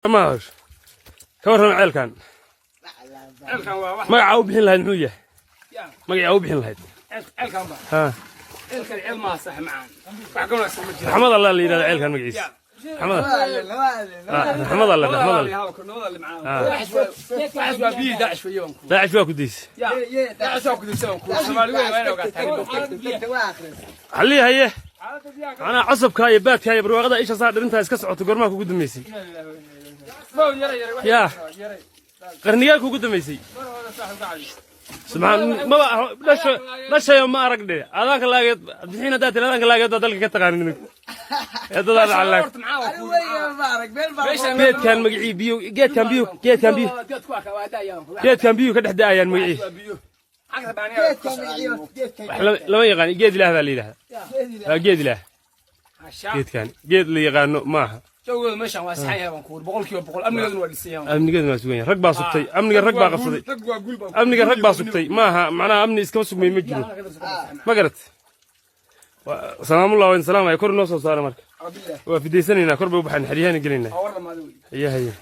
Ma ka warrama ceelkan? Ceelkan waa wax Magacaa u bixin lahayd muxuu yahay? Ya. Magacaa u bixin lahayd? Ceelkan ba? Ha. Ceelkan ceel maaha, sax macaan, wax ka wanaagsan ma jiro. Raxmad Allah la yidhahda ceelkan magaciisa. Raxmad, raxmad Allah, raxmad Allah. Waxaas waa biyihii Daacish weeye baan ku Daacish waa ku daysa. Ya, Daacish waa ku daysa baan ku. Soomaali weyn waa inay ogaataa. Xallii haye, macnaha cosabkaa iyo baadkaa iyo barwaaqada isha saa dhirintaa iska socoto, goormaa kugu dambaysay? Yaa qarnigaa kugu dambaysay? Subxaan, maba dhasho dhashayo ma arag dhe adaanka laageed bixiin haddaad tiri adaanka laageed baa dalka ka taqaanin idinku eedadaa dhacalaag. Geedkan magacii biyo, geedkan biyo, geedkan biyo, geedkan biyo ka dhex da'ayaan magacii wax lama yaqaan. Geed Ilaah baa la yidhahdaa, waa geed Ilaah. Geedkan geed la yaqaano maaha. Jawgooda meeshan waa saxan yahay baan ku, 100%. Amnigooduna waa dhisan yahay. Amnigeeduna waa sugan yahay, rag baa sugtay amniga, rag baa qabsaday. Rag waa guul baan. Amniga rag baa sugtay maaha, macnaha amni iskama sugmay ma jiro, ma garat? Salaamullah wa salaamaya. Kor inoo soo saara marka, waa fidaysanaynaa, kor bay u baxayn, xeryahaana gelaynaa. War dhamaada wey. Haye haye.